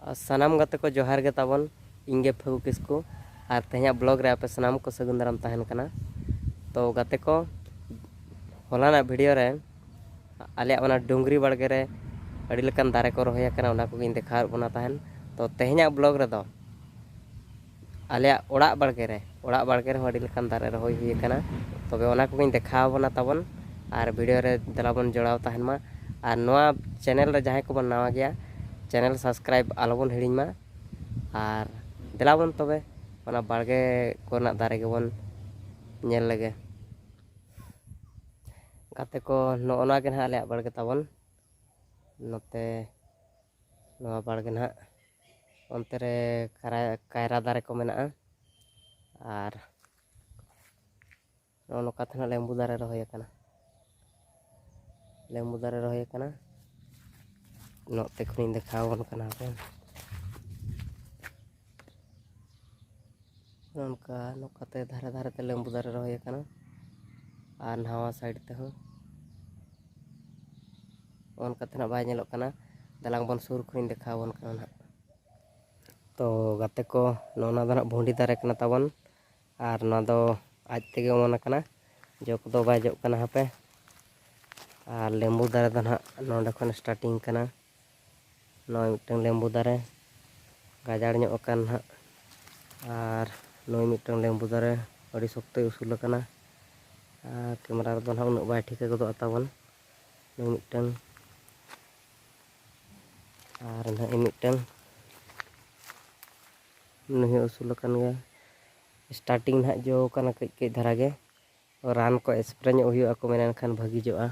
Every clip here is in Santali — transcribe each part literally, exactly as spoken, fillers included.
ᱟᱨ ᱥᱟᱱᱟᱢ ᱜᱟᱛᱮ ᱠᱚ, ᱡᱚᱦᱟᱨ ᱜᱮ ᱛᱟᱵᱚᱱ᱾ ᱤᱧ ᱜᱮ ᱯᱷᱟᱹᱜᱩ ᱠᱤᱥᱠᱩ᱾ ᱟᱨ ᱛᱮᱦᱮᱧᱟᱜ ᱵᱞᱚᱜ ᱨᱮ ᱟᱯᱮ ᱥᱟᱱᱟᱢ ᱠᱚ ᱥᱟᱹᱜᱩᱱ ᱫᱟᱨᱟᱢ ᱛᱟᱦᱮᱱ ᱠᱟᱱᱟ᱾ ᱛᱚ ᱜᱟᱛᱮ ᱠᱚ, ᱦᱚᱞᱟᱱᱟᱜ ᱵᱷᱤᱰᱤᱭᱳ ᱨᱮ ᱟᱞᱮᱭᱟᱜ ᱚᱱᱟ ᱰᱩᱝᱨᱤ ᱵᱟᱲᱜᱮ ᱨᱮ ᱟᱹᱰᱤ ᱞᱮᱠᱟᱱ ᱫᱟᱨᱮ ᱠᱚ ᱨᱚᱦᱚᱭ ᱟᱠᱟᱱᱟ, ᱚᱱᱟ ᱠᱚᱜᱮᱧ ᱫᱮᱠᱷᱟᱣᱮᱫ ᱵᱚᱱᱟ ᱛᱟᱦᱮᱱ᱾ ᱛᱚ ᱛᱮᱦᱮᱧᱟᱜ ᱵᱞᱚᱜ ᱨᱮᱫᱚ ᱟᱞᱮᱭᱟᱜ ᱚᱲᱟᱜ ᱵᱟᱲᱜᱮ ᱨᱮ, ᱚᱲᱟᱜ ᱵᱟᱲᱜᱮ ᱨᱮᱦᱚᱸ ᱟᱹᱰᱤ ᱞᱮᱠᱟᱱ ᱫᱟᱨᱮ ᱨᱚᱦᱚᱭ ᱦᱩᱭ ᱟᱠᱟᱱᱟ᱾ ᱛᱚᱵᱮ ᱚᱱᱟ ᱠᱚᱜᱮᱧ ᱫᱮᱠᱷᱟᱣ ᱟᱵᱚᱱᱟ ᱛᱟᱵᱚᱱ᱾ ᱟᱨ ᱵᱷᱤᱰᱤᱭᱳ ᱨᱮ ᱫᱮᱞᱟ ᱵᱚᱱ ᱡᱚᱲᱟᱣ ᱛᱟᱦᱮᱱ ᱢᱟ᱾ ᱟᱨ ᱱᱚᱣᱟ ᱪᱮᱱᱮᱞ ᱨᱮ ᱡᱟᱦᱟᱸᱭ ᱠᱚᱵᱚᱱ ᱱᱟᱣᱟ ᱜᱮᱭᱟ, ᱪᱮᱱᱮᱞ ᱥᱟᱵᱥᱠᱨᱟᱭᱤᱵ ᱟᱞᱚᱵᱚᱱ ᱦᱤᱲᱤᱧ ᱢᱟ᱾ ᱟᱨ ᱫᱮᱞᱟ ᱵᱚᱱ ᱛᱚᱵᱮ ᱚᱱᱟ ᱵᱟᱲᱜᱮ ᱠᱚᱨᱮᱱᱟᱜ ᱫᱟᱨᱮ ᱜᱮᱵᱚᱱ ᱧᱮᱞ ᱞᱮᱜᱮ᱾ ᱜᱟᱛᱮ ᱠᱚ, ᱱᱚᱜᱼᱚ ᱱᱚᱣᱟ ᱜᱮ ᱱᱟᱦᱟᱜ ᱟᱞᱮᱭᱟᱜ ᱵᱟᱲᱜᱮ ᱛᱟᱵᱚᱱ᱾ ᱱᱚᱛᱮ ᱱᱚᱣᱟ ᱵᱟᱲᱜᱮ ᱱᱟᱦᱟᱜ, ᱚᱱᱛᱮ ᱨᱮ ᱠᱟᱨᱟ-, ᱠᱟᱭᱨᱟ ᱫᱟᱨᱮ ᱠᱚ ᱢᱮᱱᱟᱜᱼᱟ᱾ ᱟᱨ ᱱᱚᱜᱼᱚ ᱱᱚᱝᱠᱟ ᱛᱮ ᱱᱟᱦᱟᱜ ᱞᱮᱵᱩ ᱫᱟᱨᱮ ᱨᱚᱦᱚᱭ ᱟᱠᱟᱱᱟ, ᱞᱮᱵᱩ ᱫᱟᱨᱮ ᱨᱚᱦᱚᱭ ᱟᱠᱟᱱᱟ᱾ ᱱᱚᱛᱮ ᱠᱷᱚᱱᱤᱧ ᱫᱮᱠᱷᱟᱣ ᱟᱵᱚᱱ ᱠᱟᱱᱟ ᱦᱟᱯᱮ᱾ ᱱᱚᱝᱠᱟ ᱱᱚᱝᱠᱟᱛᱮ ᱫᱷᱟᱨᱮ ᱫᱷᱟᱨᱮ ᱛᱮ ᱞᱮᱵᱩ ᱫᱟᱨᱮ ᱨᱚᱦᱚᱭ ᱟᱠᱟᱱᱟ᱾ ᱟᱨ ᱱᱟᱣᱟ ᱥᱟᱭᱤᱰ ᱛᱮᱦᱚᱸ ᱚᱱᱠᱟ ᱛᱮ ᱱᱟᱦᱟᱜ ᱵᱟᱭ ᱧᱮᱞᱚᱜ ᱠᱟᱱᱟ᱾ ᱫᱮᱞᱟᱝ ᱵᱚᱱ ᱥᱩᱨ ᱠᱷᱚᱱᱤᱧ ᱫᱮᱠᱷᱟᱣ ᱟᱵᱚᱱ ᱠᱟᱱᱟ ᱱᱟᱦᱟᱜ᱾ ᱛᱚ ᱜᱟᱛᱮ ᱠᱚ, ᱱᱚᱜᱼᱚ ᱱᱚᱣᱟ ᱫᱚ ᱱᱟᱦᱟᱜ ᱵᱷᱩᱸᱰᱤ ᱫᱟᱨᱮ ᱠᱟᱱᱟ ᱛᱟᱵᱚᱱ᱾ ᱟᱨ ᱱᱚᱣᱟ ᱫᱚ ᱟᱡ ᱛᱮᱜᱮ ᱚᱢᱚᱱ ᱟᱠᱟᱱᱟ, ᱡᱚ ᱠᱚᱫᱚ ᱵᱟᱭ ᱡᱚᱜ ᱠᱟᱱᱟ ᱦᱟᱯᱮ᱾ ᱟᱨ ᱞᱮᱵᱩ ᱫᱟᱨᱮ ᱫᱚ ᱱᱟᱦᱟᱜ ᱱᱚᱰᱮ ᱠᱷᱚᱱ ᱥᱴᱟᱨᱴᱤᱝ ᱠᱟᱱᱟ᱾ ᱱᱚᱜᱼᱚᱭ ᱢᱤᱫᱴᱟᱝ ᱞᱮᱵᱩ ᱫᱟᱨᱮ ᱜᱟᱡᱟᱲ ᱧᱚᱜ ᱟᱠᱟᱱ ᱱᱟᱦᱟᱜ᱾ ᱟᱨ ᱱᱩᱭ ᱢᱤᱫᱴᱟᱝ ᱞᱮᱵᱩ ᱫᱟᱨᱮ ᱟᱹᱰᱤ ᱥᱚᱠᱛᱚᱭ ᱩᱥᱩᱞ ᱟᱠᱟᱱᱟ᱾ ᱟᱨ ᱠᱮᱢᱮᱨᱟ ᱨᱮᱫᱚ ᱱᱟᱦᱟᱜ ᱩᱱᱟᱹᱜ ᱵᱟᱭ ᱴᱷᱤᱠᱟᱹ ᱜᱚᱫᱚᱜᱼᱟ ᱛᱟᱵᱚᱱ᱾ ᱱᱩᱭ ᱢᱤᱫᱴᱟᱝ, ᱟᱨ ᱱᱟᱦᱟᱜ ᱢᱤᱫᱴᱟᱝ, ᱱᱩᱭ ᱦᱚᱸ ᱩᱥᱩᱞ ᱟᱠᱟᱱ ᱜᱮᱭᱟ᱾ ᱥᱴᱟᱨᱴᱤᱝ ᱱᱟᱦᱟᱜ ᱡᱚ ᱠᱟᱱᱟ ᱠᱟᱹᱡ ᱠᱟᱹᱡ ᱫᱷᱟᱨᱟ ᱜᱮ᱾ ᱨᱟᱱ ᱠᱚ ᱥᱯᱨᱮ ᱧᱚᱜ ᱦᱩᱭᱩᱜᱼᱟ ᱠᱚ ᱢᱮᱱᱟ, ᱮᱱᱠᱷᱟᱱ ᱵᱷᱟᱹᱜᱤ ᱡᱚᱜᱼᱟ᱾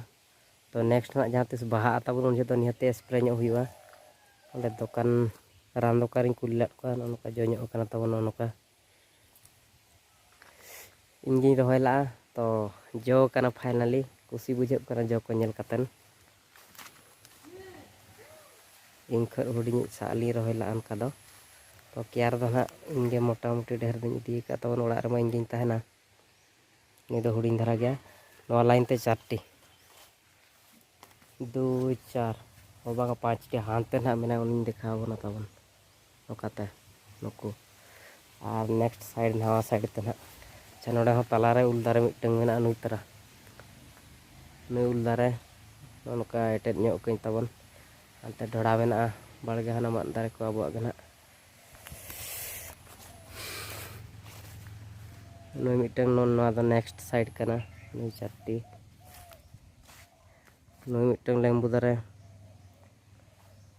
ᱛᱚ ᱱᱮᱠᱥᱴ ᱱᱟᱦᱟᱜ ᱡᱟᱦᱟᱸ ᱛᱤᱥ ᱵᱟᱦᱟᱜᱼᱟ ᱛᱟᱵᱚᱱ, ᱩᱱ ᱡᱚᱦᱚᱜ ᱫᱚ ᱱᱤᱦᱟᱹᱛ ᱥᱯᱨᱮ ᱧᱚᱜ ᱦᱩᱭᱩᱜᱼᱟ᱾ ᱚᱸᱰᱮ ᱫᱚᱠᱟᱱ ᱨᱟᱱ ᱫᱚᱠᱟᱱ ᱨᱤᱧ ᱠᱩᱞᱤ ᱞᱮᱫ ᱠᱚᱣᱟ, ᱱᱚᱜᱼᱚ ᱱᱚᱝᱠᱟ ᱡᱚ ᱧᱚᱜ ᱟᱠᱟᱱᱟ ᱛᱟᱵᱚᱱ ᱱᱚᱜᱼᱚ ᱱᱚᱝᱠᱟ᱾ ᱤᱧ ᱜᱤᱧ ᱨᱚᱦᱚᱭ ᱞᱟᱜᱼᱟ, ᱛᱚ ᱡᱚ ᱠᱟᱱᱟ ᱯᱷᱟᱭᱱᱟᱞᱤ᱾ ᱠᱩᱥᱤ ᱵᱩᱡᱷᱟᱹᱜ ᱠᱟᱱᱟ ᱡᱚ ᱠᱚ ᱧᱮᱞ ᱠᱟᱛᱮᱱ᱾ ᱤᱧ ᱠᱷᱚᱱ ᱦᱩᱰᱤᱧᱤᱡ ᱥᱟᱜ ᱞᱤᱧ ᱨᱚᱦᱚᱭ ᱞᱟᱜᱼᱟ ᱚᱱᱠᱟ ᱫᱚ᱾ ᱛᱚ ᱠᱮᱭᱟᱨ ᱫᱚ ᱱᱟᱦᱟᱜ ᱤᱧ ᱜᱮ ᱢᱚᱴᱟᱢᱩᱴᱤ ᱰᱷᱮᱨ ᱫᱚᱧ ᱤᱫᱤ ᱟᱠᱟᱫ ᱛᱟᱵᱚᱱ, ᱚᱲᱟᱜ ᱨᱮᱢᱟ ᱤᱧ ᱜᱤᱧ ᱛᱟᱦᱮᱱᱟ᱾ ᱱᱩᱭ ᱫᱚ ᱦᱩᱰᱤᱧ ᱫᱷᱟᱨᱟ ᱜᱮᱭᱟ᱾ ᱱᱚᱣᱟ ᱞᱟᱭᱤᱱ ᱛᱮ ᱪᱟᱨᱴᱤ, ᱫᱩᱭ ᱪᱟᱨ, ᱚ ᱵᱟᱝᱟ, ᱯᱟᱸᱪᱴᱤ ᱦᱟᱱᱛᱮ ᱱᱟᱦᱟᱜ ᱢᱮᱱᱟᱜᱼᱟ, ᱩᱱᱤᱧ ᱫᱮᱠᱷᱟᱣ ᱟᱵᱚᱱᱟ ᱛᱟᱵᱚᱱ᱾ ᱱᱚᱝᱠᱟᱛᱮ ᱱᱩᱠᱩ᱾ ᱟᱨ next side, ᱱᱟᱣᱟ side ᱛᱮ ᱱᱟᱦᱟᱜ, ᱟᱪᱪᱷᱟ, ᱱᱚᱰᱮ ᱦᱚᱸ ᱛᱟᱞᱟᱨᱮ ᱩᱞ ᱫᱟᱨᱮ ᱢᱤᱫᱴᱟᱝ ᱢᱮᱱᱟᱜᱼᱟ, ᱱᱩᱭ ᱛᱟᱨᱟ᱾ ᱱᱩᱭ ᱩᱞ ᱫᱟᱨᱮ ᱱᱚᱜᱼᱚ ᱱᱚᱝᱠᱟ ᱮᱴᱮᱫ ᱧᱚᱜ ᱠᱟᱹᱧ ᱛᱟᱵᱚᱱ᱾ ᱦᱟᱱᱛᱮ ᱰᱷᱚᱲᱟ ᱢᱮᱱᱟᱜᱼᱟ, ᱵᱟᱲᱜᱮ ᱦᱟᱱᱟ ᱢᱟᱫ ᱫᱟᱨᱮ ᱠᱚ ᱟᱵᱚᱣᱟᱜ ᱜᱮ ᱱᱟᱦᱟᱜ᱾ ᱱᱩᱭ ᱢᱤᱫᱴᱟᱝ ᱱᱚ-, ᱱᱚᱣᱟ ᱫᱚ next side ᱠᱟᱱᱟ, ᱱᱩᱭ ᱪᱟᱨᱴᱤ᱾ ᱱᱩᱭ ᱢᱤᱫᱴᱟᱝ ᱞᱮᱢᱵᱩ ᱫᱟᱨᱮ,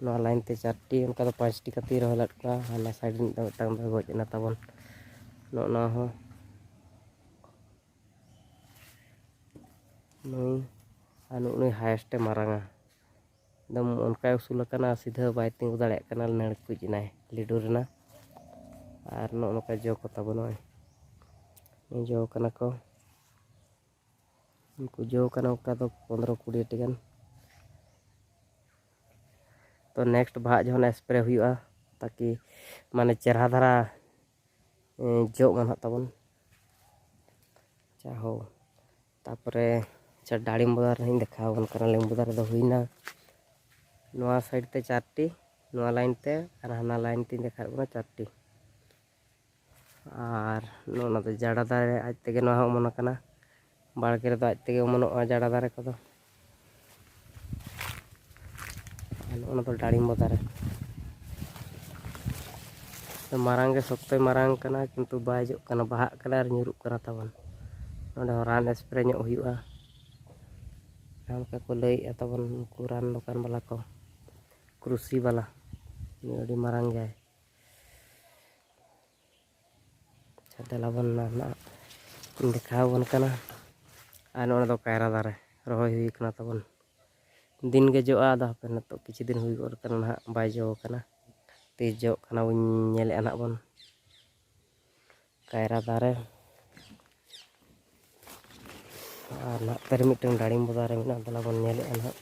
ᱱᱚᱣᱟ line ᱛᱮ ᱪᱟᱨᱴᱤ, ᱚᱱᱠᱟ ᱫᱚ ᱯᱟᱸᱪᱴᱤ ᱠᱟᱛᱮᱧ ᱨᱚᱦᱚᱭ ᱞᱮᱫ ᱠᱚᱣᱟ᱾ ᱦᱟᱱᱟ side ᱨᱤᱱᱤᱡ ᱫᱚ ᱢᱤᱫᱴᱟᱝ ᱫᱚ ᱜᱚᱡ ᱮᱱᱟ ᱛᱟᱵᱚᱱ᱾ ᱱᱚᱜᱼᱚ ᱱᱚᱣᱟ ᱦᱚᱸ ᱱᱩᱭ, ᱟᱨ ᱱᱩᱜᱼᱩ ᱱᱩᱭ highest ᱮ ᱢᱟᱨᱟᱝᱟ, ᱮᱠᱫᱚᱢ ᱚᱱᱠᱟᱭ ᱩᱥᱩᱞ ᱟᱠᱟᱱᱟ, ᱥᱤᱫᱷᱟᱹ ᱵᱟᱭ ᱛᱤᱸᱜᱩ ᱫᱟᱲᱮᱭᱟᱜ ᱠᱟᱱᱟ, ᱱᱟᱹᱲᱠᱩᱡ ᱮᱱᱟᱭ ᱞᱤᱰᱩᱨ ᱮᱱᱟ᱾ ᱟᱨ ᱱᱚᱜᱼᱚ ᱱᱚᱝᱠᱟ ᱡᱚ ᱠᱚ ᱛᱟᱵᱚᱱ ᱱᱚᱜᱼᱚᱭ, ᱡᱚ ᱠᱟᱱᱟ ᱠᱚ᱾ ᱩᱱᱠᱩ ᱡᱚ ᱠᱟᱱᱟ ᱚᱱᱠᱟ ᱫᱚ ᱯᱚᱱᱨᱚ ᱠᱩᱲᱤ ᱴᱤ ᱜᱟᱱ᱾ ᱛᱚ next ᱵᱟᱦᱟ ᱡᱚᱠᱷᱚᱱ spray ᱦᱩᱭᱩᱜᱼᱟ, ᱛᱟᱠᱤ ᱢᱟᱱᱮ ᱪᱮᱨᱦᱟ ᱫᱷᱟᱨᱟ, ᱮᱸ, ᱡᱚᱜ ᱢᱟ ᱱᱟᱦᱟᱜ ᱛᱟᱵᱚᱱ᱾ ᱟᱪᱪᱷᱟ, ᱦᱳ᱾ ᱛᱟᱯᱚᱨᱮ, ᱟᱪᱪᱷᱟ, ᱰᱟᱲᱤᱢᱵᱚ ᱫᱟᱨᱮ ᱦᱚᱸᱧ ᱫᱮᱠᱷᱟᱣ ᱟᱵᱚᱱ ᱠᱟᱱᱟ᱾ ᱞᱮᱵᱩ ᱫᱟᱨᱮ ᱫᱚ ᱦᱩᱭᱱᱟ ᱱᱚᱣᱟ side ᱛᱮ ᱪᱟᱨᱴᱤ, ᱱᱚᱣᱟ line ᱛᱮ, ᱟᱨ ᱦᱟᱱᱟ line ᱛᱮᱧ ᱫᱮᱠᱷᱟᱣᱮᱫ ᱵᱚᱱᱟ ᱪᱟᱨᱴᱤ᱾ ᱟᱨ ᱱᱚᱜᱼᱚ ᱱᱚᱣᱟ ᱫᱚ ᱡᱟᱰᱟ ᱫᱟᱨᱮ, ᱟᱡ ᱛᱮᱜᱮ ᱱᱚᱣᱟ ᱦᱚᱸ ᱚᱢᱚᱱ ᱟᱠᱟᱱᱟ᱾ ᱵᱟᱲᱜᱮ ᱨᱮᱫᱚ ᱟᱡ ᱛᱮᱜᱮ ᱚᱢᱚᱱᱚᱜᱼᱟ ᱡᱟᱰᱟ ᱫᱟᱨᱮ ᱠᱚᱫᱚ᱾ ᱟᱨ ᱱᱚᱜᱼᱚ ᱱᱚᱣᱟ ᱫᱚ ᱰᱟᱲᱤᱢᱵᱚ ᱫᱟᱨᱮ᱾ ᱢᱟᱨᱟᱝ ᱜᱮ ᱥᱚᱠᱛᱚᱭ ᱢᱟᱨᱟᱝ ᱠᱟᱱᱟ, ᱠᱤᱱᱛᱩ ᱵᱟᱭ ᱡᱚᱜ ᱠᱟᱱᱟ, ᱵᱟᱦᱟᱜ ᱠᱟᱱᱟ ᱟᱨ ᱧᱩᱨᱩᱜ ᱠᱟᱱᱟ ᱛᱟᱵᱚᱱ᱾ ᱱᱚᱰᱮ ᱦᱚᱸ ᱨᱟᱱ spray ᱧᱚᱜ ᱦᱩᱭᱩᱜᱼᱟ᱾ ᱡᱟᱦᱟᱸ ᱞᱮᱠᱟ ᱠᱚ ᱞᱟᱹᱭᱮᱫᱼᱟ ᱛᱟᱵᱚᱱ ᱩᱱᱠᱩ ᱨᱟᱱ ᱫᱚᱠᱟᱱ ᱵᱟᱞᱟ ᱠᱚ, ᱠᱨᱩᱥᱤ ᱵᱟᱞᱟ, ᱩᱱᱤ ᱟᱹᱰᱤ ᱢᱟᱨᱟᱝ ᱜᱮᱭᱟᱭ᱾ ᱟᱪᱪᱷᱟ, ᱫᱮᱞᱟ ᱵᱚᱱ ᱱᱟᱦᱟᱜ ᱫᱮᱠᱷᱟᱣ ᱟᱵᱚᱱ ᱠᱟᱱᱟ᱾ ᱟᱨ ᱱᱚᱰᱮ ᱫᱚ ᱠᱟᱭᱨᱟ ᱫᱟᱨᱮ ᱨᱚᱦᱚᱭ ᱦᱩᱭ ᱠᱟᱱᱟ ᱛᱟᱵᱚᱱ, ᱫᱤᱱ ᱜᱮ ᱡᱚᱜᱼᱟ᱾ ᱟᱫᱚ ᱦᱟᱯᱮ, ᱱᱤᱛᱚᱜ ᱠᱤᱪᱷᱩ ᱫᱤᱱ ᱦᱩᱭ ᱜᱚᱫ ᱠᱟᱱᱟ ᱱᱟᱦᱟᱜ, ᱵᱟᱭ ᱡᱚ ᱠᱟᱱᱟ᱾ ᱛᱤᱥ ᱡᱚᱜ ᱠᱟᱱᱟ ᱵᱚᱱ ᱧᱮᱞᱮᱫᱼᱟ ᱱᱟᱦᱟᱜ ᱵᱚᱱ᱾ ᱠᱟᱭᱨᱟ ᱫᱟᱨᱮ᱾ ᱟᱨ ᱱᱟᱦᱟᱜ ᱛᱮᱨᱮ ᱢᱤᱫᱴᱟᱝ ᱰᱟᱲᱤᱢᱵᱚ ᱫᱟᱨᱮ ᱢᱮᱱᱟᱜᱼᱟ, ᱫᱮᱞᱟ ᱵᱚᱱ ᱧᱮᱞᱮᱫᱼᱟ ᱱᱟᱦᱟᱜ᱾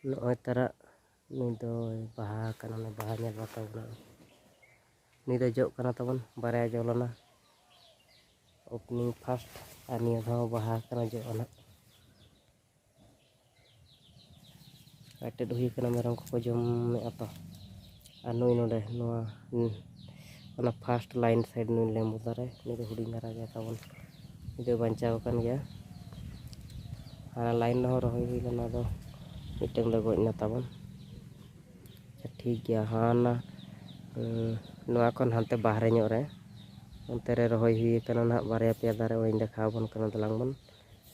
ᱱᱚᱜᱼᱚᱭ ᱛᱟᱨᱟ ᱱᱩᱭ ᱫᱚᱭ ᱵᱟᱦᱟ ᱠᱟᱱᱟ, ᱱᱩᱭ ᱵᱟᱦᱟ ᱧᱮᱞ ᱢᱟ ᱛᱟᱵᱚᱱ᱾ ᱱᱩᱭ ᱫᱚ ᱡᱚᱜ ᱠᱟᱱᱟ ᱛᱟᱵᱚᱱ, ᱵᱟᱨᱭᱟ ᱡᱚ ᱞᱮᱱᱟ, opening first᱾ ᱟᱨ ᱱᱤᱭᱟᱹ ᱫᱷᱟᱣ ᱵᱟᱦᱟ ᱠᱟᱱᱟ, ᱡᱚᱜᱼᱟ ᱱᱟᱜ᱾ ᱮᱴᱮᱫ ᱦᱩᱭ ᱠᱟᱱᱟ, ᱢᱮᱨᱚᱢ ᱠᱚᱠᱚ ᱡᱚᱢᱮᱫᱼᱟ ᱛᱚ᱾ ᱟᱨ ᱱᱩᱭ ᱱᱚᱰᱮ ᱱᱚᱣᱟ, ᱦᱩᱸ, ᱚᱱᱟ first line side ᱱᱩᱭ ᱞᱮᱢᱵᱩ ᱫᱟᱨᱮ, ᱱᱩᱭ ᱫᱚ ᱦᱩᱰᱤᱧ ᱫᱷᱟᱨᱟ ᱜᱮᱭᱟ ᱛᱟᱵᱚᱱ, ᱱᱩᱭ ᱫᱚ ᱵᱟᱧᱪᱟᱣ ᱟᱠᱟᱱ ᱜᱮᱭᱟ᱾ ᱦᱟᱱᱟ line ᱨᱮᱦᱚᱸ ᱨᱚᱦᱚᱭ ᱦᱩᱭ ᱞᱮᱱᱟ, ᱫᱚ ᱢᱤᱫᱴᱟᱝ ᱫᱚ ᱜᱚᱡ ᱮᱱᱟ ᱛᱟᱵᱚᱱ᱾ ᱟᱪᱪᱷᱟ, ᱴᱷᱤᱠ ᱜᱮᱭᱟ, ᱦᱟᱱᱟ, ᱩᱸ, ᱱᱚᱣᱟ ᱠᱷᱚᱱ ᱦᱟᱱᱛᱮ ᱵᱟᱦᱨᱮ ᱧᱚᱜ ᱨᱮ, ᱚᱱᱛᱮ ᱨᱮ ᱨᱚᱦᱚᱭ ᱦᱩᱭ ᱠᱟᱱᱟ ᱱᱟᱦᱟᱜ ᱵᱟᱨᱭᱟ ᱯᱮᱭᱟ ᱫᱟᱨᱮ, ᱚᱱᱟᱧ ᱫᱮᱠᱷᱟᱣ ᱟᱵᱚᱱ ᱠᱟᱱᱟ᱾ ᱫᱮᱞᱟᱝ ᱵᱚᱱ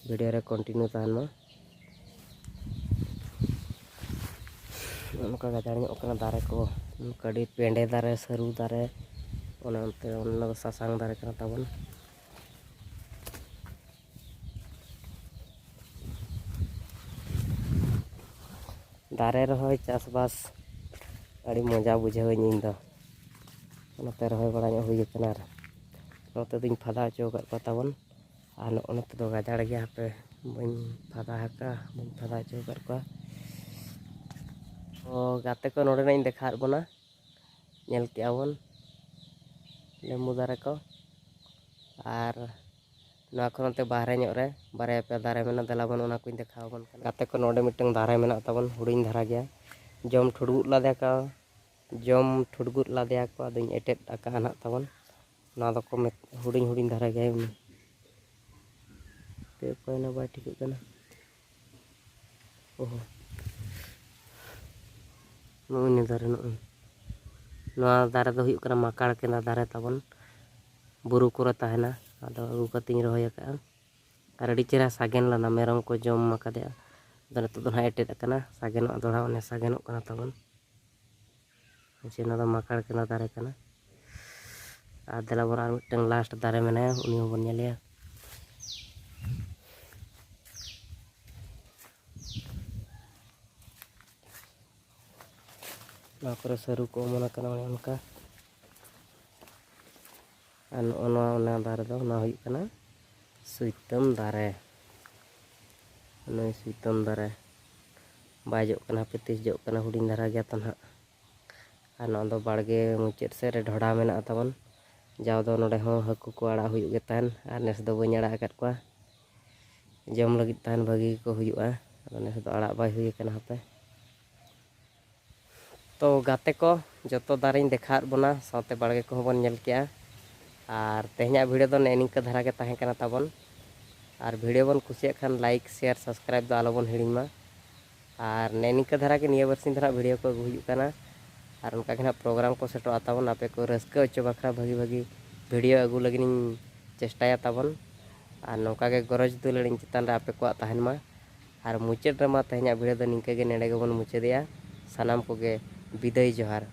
video ᱨᱮ continue ᱛᱟᱦᱮᱱ ᱢᱟ᱾ ᱱᱚᱜᱼᱚ ᱱᱚᱝᱠᱟ ᱜᱟᱡᱟᱲ ᱧᱚᱜ ᱠᱟᱱᱟ ᱫᱟᱨᱮ ᱠᱚ, ᱱᱚᱝᱠᱟ ᱟᱹᱰᱤ ᱯᱮᱸᱰᱮ ᱫᱟᱨᱮ, ᱥᱟᱹᱨᱩ ᱫᱟᱨᱮ, ᱚᱱᱮ ᱚᱱᱛᱮ ᱚᱱᱟ ᱫᱚ ᱥᱟᱥᱟᱝ ᱫᱟᱨᱮ ᱠᱟᱱᱟ ᱛᱟᱵᱚᱱ᱾ ᱫᱟᱨᱮ ᱨᱚᱦᱚᱭ ᱪᱟᱥᱵᱟᱥ ᱟᱹᱰᱤ ᱢᱚᱡᱟ ᱵᱩᱡᱷᱟᱹᱣᱟᱹᱧ ᱤᱧ ᱫᱚ᱾ ᱚᱱᱟᱛᱮ ᱨᱚᱦᱚᱭ ᱵᱟᱲᱟ ᱧᱚᱜ ᱦᱩᱭ ᱟᱠᱟᱱᱟ᱾ ᱟᱨ ᱱᱚᱛᱮ ᱫᱚᱧ ᱯᱷᱟᱫᱟ ᱦᱚᱪᱚ ᱟᱠᱟᱫ ᱠᱚᱣᱟ ᱛᱟᱵᱚᱱ᱾ ᱟᱨ ᱱᱚᱜᱼᱚ ᱱᱚᱛᱮ ᱫᱚ ᱜᱟᱡᱟᱲ ᱜᱮᱭᱟ, ᱦᱟᱯᱮ ᱵᱟᱹᱧ ᱯᱷᱟᱫᱟ ᱟᱠᱟᱫᱼᱟ, ᱵᱟᱹᱧ ᱯᱷᱟᱫᱟ ᱦᱚᱪᱚ ᱟᱠᱟᱫ ᱠᱚᱣᱟ᱾ ᱛᱚ ᱜᱟᱛᱮ ᱠᱚ, ᱱᱚᱰᱮᱱᱟᱜ ᱤᱧ ᱫᱮᱠᱷᱟᱣᱟᱫ ᱵᱚᱱᱟ, ᱧᱮᱞ ᱠᱮᱜᱼᱟ ᱵᱚᱱ ᱞᱮᱵᱩ ᱫᱟᱨᱮ ᱠᱚ᱾ ᱟᱨ ᱱᱚᱣᱟ ᱠᱷᱚᱱ ᱱᱚᱛᱮ ᱵᱟᱦᱨᱮ ᱧᱚᱜ ᱨᱮ ᱵᱟᱨᱭᱟ ᱯᱮᱭᱟ ᱫᱟᱨᱮ ᱢᱮᱱᱟᱜᱼᱟ, ᱫᱮᱞᱟ ᱵᱚᱱ ᱚᱱᱟ ᱠᱚᱧ ᱫᱮᱠᱷᱟᱣ ᱟᱵᱚᱱ ᱠᱟᱱᱟ᱾ ᱜᱟᱛᱮ ᱠᱚ, ᱱᱚᱰᱮ ᱢᱤᱫᱴᱟᱝ ᱫᱟᱨᱮ ᱢᱮᱱᱟᱜ ᱛᱟᱵᱚᱱ, ᱦᱩᱰᱤᱧ ᱫᱷᱟᱨᱟ ᱜᱮᱭᱟ, ᱡᱚᱢ ᱴᱷᱩᱲᱜᱩᱫ ᱞᱟᱫᱮ ᱠᱚ, ᱡᱚᱢ ᱴᱷᱩᱲᱜᱩᱫ ᱞᱟᱫᱮᱭᱟᱠᱚ, ᱟᱫᱚᱧ ᱮᱴᱮᱫ ᱟᱠᱟᱫᱼᱟ ᱱᱟᱦᱟᱜ ᱛᱟᱵᱚᱱ᱾ ᱱᱚᱣᱟ ᱫᱚᱠᱚ ᱢᱮᱛ-, ᱦᱩᱰᱤᱧ ᱦᱩᱰᱤᱧ ᱫᱷᱟᱨᱟ ᱜᱮᱭᱟ ᱩᱱᱤ᱾ ᱦᱟᱯᱮ ᱚᱠᱚᱭᱮᱱᱟ, ᱵᱟᱭ ᱴᱷᱤᱠᱟᱹᱜ ᱠᱟᱱᱟ᱾ ᱚᱦᱚ, ᱱᱚᱜᱼᱚᱭ ᱱᱤᱭᱟᱹ ᱫᱟᱨᱮ, ᱱᱚᱜᱼᱚᱭ ᱱᱚᱣᱟ ᱫᱟᱨᱮ ᱫᱚ ᱦᱩᱭᱩᱜ ᱠᱟᱱᱟ ᱢᱟᱠᱟᱲ ᱠᱮᱸᱫᱟ ᱫᱟᱨᱮ ᱛᱟᱵᱚᱱ, ᱵᱩᱨᱩ ᱠᱚᱨᱮ ᱛᱟᱦᱮᱱᱟ᱾ ᱟᱫᱚ ᱟᱹᱜᱩ ᱠᱟᱛᱮᱧ ᱨᱚᱦᱚᱭ ᱟᱠᱟᱫᱼᱟ᱾ ᱟᱨ ᱟᱹᱰᱤ ᱪᱮᱦᱨᱟ ᱥᱟᱜᱮᱱ ᱞᱮᱱᱟ, ᱢᱮᱨᱚᱢ ᱠᱚ ᱡᱚᱢ ᱟᱠᱟᱫᱮᱭᱟ᱾ ᱟᱫᱚ ᱱᱤᱛᱚᱜ ᱫᱚ ᱱᱟᱦᱟᱜ ᱮᱴᱮᱫ ᱟᱠᱟᱱᱟ, ᱥᱟᱜᱮᱱᱚᱜ ᱫᱚᱲᱦᱟ, ᱚᱱᱮ ᱥᱟᱜᱮᱱᱚᱜ ᱠᱟᱱᱟ ᱛᱟᱵᱚᱱ᱾ ᱟᱪᱪᱷᱟ, ᱱᱚᱣᱟ ᱫᱚ ᱢᱟᱠᱟᱲ ᱠᱮᱸᱫᱟ ᱫᱟᱨᱮ ᱠᱟᱱᱟ᱾ ᱟᱨ ᱫᱮᱞᱟ ᱵᱚᱱ ᱟᱨ ᱢᱤᱫᱴᱟᱝ last ᱫᱟᱨᱮ ᱢᱮᱱᱟᱭᱟ, ᱩᱱᱤ ᱦᱚᱸᱵᱚᱱ ᱧᱮᱞᱮᱭᱟ᱾ ᱱᱚᱣᱟ ᱠᱚᱨᱮ ᱥᱟᱹᱨᱩ ᱠᱚ ᱚᱢᱚᱱ ᱟᱠᱟᱱᱟ, ᱚᱱᱮ ᱚᱱᱠᱟ᱾ ᱟᱨ ᱱᱚᱜᱼᱚ ᱱᱚᱣᱟ, ᱚᱱᱟ ᱫᱟᱨᱮ ᱫᱚ, ᱚᱱᱟ ᱦᱩᱭᱩᱜ ᱠᱟᱱᱟ ᱥᱩᱭᱛᱟᱹᱢ ᱫᱟᱨᱮ᱾ ᱱᱩᱭ ᱥᱩᱭᱛᱟᱹᱢ ᱫᱟᱨᱮ ᱵᱟᱭ ᱡᱚᱜ ᱠᱟᱱᱟ, ᱦᱟᱯᱮ ᱛᱤᱥ ᱡᱚᱜ ᱠᱟᱱᱟ, ᱦᱩᱰᱤᱧ ᱫᱷᱟᱨᱟ ᱜᱮᱭᱟ ᱛᱚ ᱱᱟᱦᱟᱜ᱾ ᱟᱨ ᱱᱚᱣᱟ ᱫᱚ ᱵᱟᱲᱜᱮ ᱢᱩᱪᱟᱹᱫ ᱥᱮᱫ ᱨᱮ ᱰᱷᱚᱰᱟ ᱢᱮᱱᱟᱜᱼᱟ ᱛᱟᱵᱚᱱ᱾ ᱡᱟᱣ ᱫᱚ ᱱᱚᱰᱮ ᱦᱚᱸ ᱦᱟᱹᱠᱩ ᱠᱚ ᱟᱲᱟᱜ ᱦᱩᱭᱩᱜ ᱜᱮ ᱛᱟᱦᱮᱱ, ᱟᱨ ᱱᱮᱥ ᱫᱚ ᱵᱟᱹᱧ ᱟᱲᱟᱜ ᱟᱠᱟᱫ ᱠᱚᱣᱟ᱾ ᱡᱚᱢ ᱞᱟᱹᱜᱤᱫ ᱛᱟᱦᱮᱱ ᱵᱷᱟᱹᱜᱤ ᱜᱮᱠᱚ ᱦᱩᱭᱩᱜᱼᱟ, ᱟᱫᱚ ᱱᱮᱥ ᱫᱚ ᱟᱲᱟᱜ ᱵᱟᱭ ᱦᱩᱭ ᱟᱠᱟᱱᱟ ᱦᱟᱯᱮ᱾ ᱛᱚ ᱜᱟᱛᱮ ᱠᱚ, ᱡᱚᱛᱚ ᱫᱟᱨᱮᱧ ᱫᱮᱠᱷᱟᱣᱟᱫ ᱵᱚᱱᱟ, ᱥᱟᱶᱛᱮ ᱵᱟᱲᱜᱮ ᱠᱚᱦᱚᱸ ᱵᱚᱱ ᱧᱮᱞ ᱠᱮᱜᱼᱟ᱾ ᱟᱨ ᱛᱮᱦᱮᱧᱟᱜ ᱵᱷᱤᱰᱤᱭᱳ ᱫᱚ ᱱᱮᱜᱼᱮ ᱱᱤᱝᱠᱟᱹ ᱫᱷᱟᱨᱟ ᱜᱮ ᱛᱟᱦᱮᱸ ᱠᱟᱱᱟ ᱛᱟᱵᱚᱱ᱾ ᱟᱨ ᱵᱷᱤᱰᱤᱭᱳ ᱵᱚᱱ ᱠᱩᱥᱤᱭᱟᱜ ᱠᱷᱟᱱ like, share, subscribe ᱫᱚ ᱟᱞᱚᱵᱚᱱ ᱦᱤᱲᱤᱧ ᱢᱟ᱾ ᱟᱨ ᱱᱮᱜᱼᱮ ᱱᱤᱝᱠᱟᱹ ᱫᱷᱟᱨᱟ ᱜᱮ ᱱᱤᱭᱟᱹ ᱵᱟᱨᱥᱤᱧ ᱫᱚ ᱱᱟᱦᱟᱜ ᱵᱷᱤᱰᱤᱭᱳ ᱠᱚ ᱟᱹᱜᱩ ᱦᱩᱭᱩᱜ ᱠᱟᱱᱟ᱾ ᱟᱨ ᱚᱱᱠᱟ ᱜᱮ ᱱᱟᱦᱟᱜ ᱯᱨᱳᱜᱨᱟᱢ ᱠᱚ ᱥᱮᱴᱮᱨᱚᱜᱼᱟ ᱛᱟᱵᱚᱱ, ᱟᱯᱮ ᱠᱚ ᱨᱟᱹᱥᱠᱟᱹ ᱦᱚᱪᱚ ᱵᱟᱠᱷᱨᱟ ᱵᱷᱟᱹᱜᱤ ᱵᱷᱟᱹᱜᱤ ᱵᱷᱤᱰᱤᱭᱳ ᱟᱹᱜᱩ ᱞᱟᱹᱜᱤᱫ ᱤᱧ ᱪᱮᱥᱴᱟᱭᱟ ᱛᱟᱵᱚᱱ᱾ ᱟᱨ ᱱᱚᱝᱠᱟ ᱜᱮ ᱜᱚᱨᱚᱡᱽ ᱫᱩᱞᱟᱹᱲ ᱤᱧ ᱪᱮᱛᱟᱱ ᱨᱮ ᱟᱯᱮ ᱠᱚᱣᱟᱜ ᱛᱟᱦᱮᱱ ᱢᱟ᱾ ᱟᱨ ᱢᱩᱪᱟᱹᱫ ᱨᱮᱢᱟ ᱛᱮᱦᱮᱧᱟᱜ ᱵᱷᱤᱰᱤᱭᱳ ᱫᱚ ᱱᱤᱝᱠᱟᱹ ᱜᱮ ᱱᱚᱰᱮ ᱜᱮᱵᱚᱱ ᱢᱩᱪᱟᱹᱫᱮᱜᱼᱟ᱾ ᱥᱟᱱᱟᱢ ᱠᱚᱜᱮ ᱵᱤᱫᱟᱹᱭ ᱡᱚᱦᱟᱨ᱾